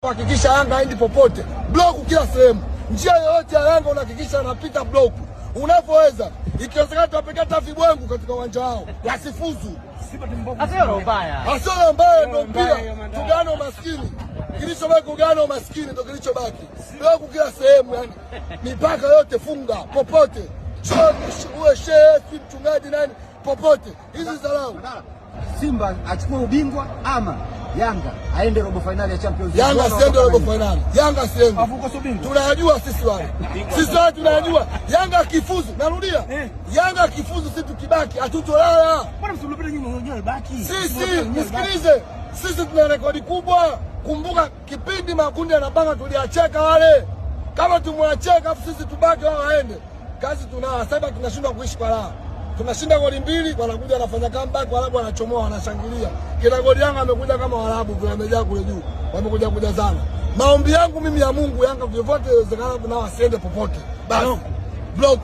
Hakikisha Yanga haendi popote, block kila sehemu, njia yoyote ya Yanga unahakikisha anapita block unavyoweza. Ikiwezekana tuwapekee hata vibwengu katika uwanja wao, wasifuzu. Asio mbaya. Asio mbaya, ndio mpira. Tugane umaskini, kilichobaki kugana umaskini ndio kilichobaki. Block kila sehemu, yani mipaka yote funga popote, uwe shehe si mchungaji nani, popote. Hizi dharau. Simba achukue ubingwa ama Yanga aende robo finali ya Champions League. Yanga siende robo finali. Yanga siende. Tunayajua sisi wale. Sisi wale tunayajua. Yanga akifuzu, narudia. Yanga akifuzu sisi tukibaki hatutolala. Mbona msimlipite nyinyi wenyewe baki? Sisi nisikilize. Sisi tuna rekodi kubwa. Kumbuka kipindi makundi yanapanga tuliacheka wale. Kama tumwacheka afu sisi tubaki wao waende. Kazi tunao sasa, tunashindwa kuishi kwa raha. Tunashinda goli mbili, wanakuja wanafanya comeback, Waarabu wanachomoa, wanashangilia. Kila goli Yanga amekuja kama Waarabu vile wamejaa kule juu. Wamekuja kujazana. Maombi yangu mimi ya Mungu, Yanga vyovyote iwezekanavyo nao wasiende popote. Basi. Block.